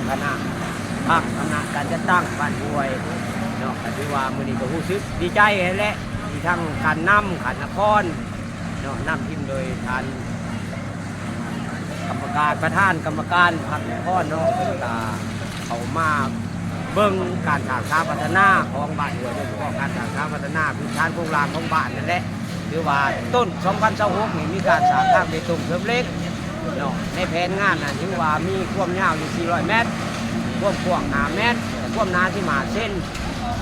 ຄະນະພັກອຳນາດການຈັດຕັ້ງບ້ານຫ້ວຍເນາະ ກໍຖືວ່າມື້ນີ້ກໍຮູ້ສຶກດີໃຈຫັ້ນແຫຼະ ທີ່ທາງການນຳຂັ້ນນະຄອນເນາະ ນຳທີມໂດຍທ່ານກຳມະການ ປະທານກຳມະການພັກນະຄອນເນາະ ເພິ່ນກໍເຂົ້າມາເບິ່ງການສ້າງສາພັດທະນາຂອງບ້ານຫ້ວຍ ໂດຍສະເພາະການສ້າງສາພັດທະນາພື້ນຖານໂຄງລ່າງຂອງບ້ານນັ້ນແຫຼະ. ຖືວ່າຕົ້ນສອງພັນຊາວຫົກນີ້ມີການສ້າງທາງເບຕົງເສີມເຫຼັກເນາະ ໃນແຜນງານນັ້ນຖືວ່າມີຄວາມຍາວຢູ່ສີ່ຮ້ອຍແມັດ, ຄວາມກວ້າງຫ້າແມັດ, ຄວາມໜາສິບຫ້າເຊັນ.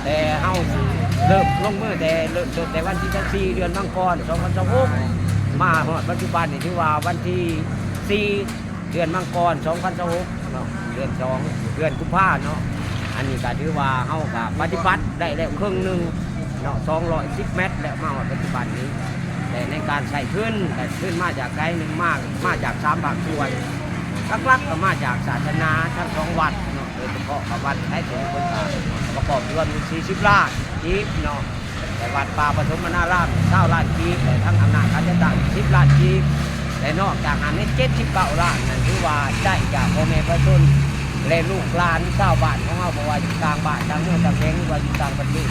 ແຕ່ເຮົາຊິເລີ່ມລົງມືແຕ່ ເລີ່ມຕົ້ນແຕ່ວັນທີຊາວສີ່ ເດືອນມັງກອນ ສອງພັນຊາວຫົກ ມາຮອດປັດຈຸບັນນີ້ ຖືວ່າວັນທີສີ່ ເດືອນມັງກອນ ສອງພັນຊາວຫົກເນາະ ເດືອນສອງ ເດືອນກຸມພາເນາະ. ອັນນີ້ກໍຖືວ່າເຮົາກໍປະຕິບັດໄດ້ແລ້ວເຄິ່ງໜຶ່ງເນາະ ສອງຮ້ອຍສິບແມັດ ແລ້ວມາຮອດປັດຈຸບັນນີ້. ແຕ່ໃນການໃຊ້ທຶນ ກໍທຶນມາຈາກໃດໜຶ່ງ ມາ ມາຈາກສາມພາກສ່ວນ ຫຼັກໆກໍມາຈາກສາທາລະນະທັງສອງວັດເນາະ ໂດຍສະເພາະກັບວັດໄທເສນ ເພິ່ນກໍປະກອບລວມຢູ່ສີ່ສິບລ້ານກີບເນາະ. ແລະ ວັດປ່າປະຖົມມະນາລາມ ຊາວລ້ານກີບ ແລະ ທັງອຳນາດການຈັດຕັ້ງ ສິບລ້ານກີບ ແລະ ນອກຈາກນັ້ນ ເຈັດສິບເກົ້າລ້ານນັ້ນ ຖືວ່າໄດ້ຈາກພໍ່ແມ່ປະຊາຊົນ ແລະ ລູກຫຼານຊາວບ້ານຂອງເຮົາ ບໍ່ວ່າຢູ່ຕ່າງບ້ານ ຕ່າງເມືອງ ຕ່າງແຂວງ ຫຼືວ່າຢູ່ຕ່າງປະເທດ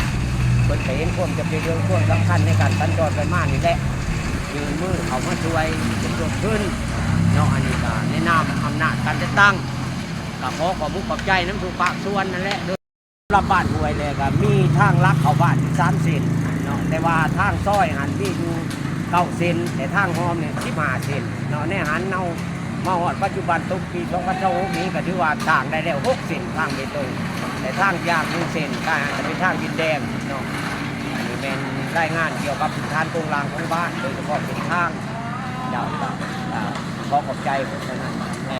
ເພິ່ນກໍເຫັນຄວາມຈຳເປັນ ເຫັນຄວາມສຳຄັນໃນການສັນຈອນໄປມານີ້ແຫຼະ ຍື່ນມືເຂົ້າມາຊ່ວຍສົມທົບທຶນເນາະ. ອັນນີ້ກໍໃນນາມອຳນາດການຈັດຕັ້ງ ກໍຂໍຂອບອົກຂອບໃຈນຳທຸກພາກສ່ວນນັ້ນແຫຼະ. ສຳລັບບ້ານຫ້ວຍແລ້ວກໍມີທາງຫຼັກເຂົ້າບ້ານຢູ່ສາມເສັ້ນເນາະ ແຕ່ວ່າທາງຊອຍຫັ້ນມີຢູ່ເກົ້າເສັ້ນ ແຕ່ທາງອ້ອມນີ້ສິບຫ້າເສັ້ນເນາະ. ໃນຫັ້ນເຮົາມາຮອດປັດຈຸບັນ ຕົກປີສອງພັນຊາວຫົກນີ້ ກໍຖືວ່າສ້າງໄດ້ແລ້ວຫົກເສັ້ນທາງເບຕົງ ແຕ່ທາງຍາກໜຶ່ງເສັ້ນ ກໍອາດຈະເປັນທາງດິນແດງເນາະ. ອັນນີ້ແມ່ນລາຍງານກ່ຽວກັບພື້ນຖານໂຄງລ່າງຂອງບ້ານ ໂດຍສະເພາະເສັ້ນທາງ. ເຈົ້າ ກໍ ກໍຂໍຂອບໃຈເທົ່ານັ້ນ.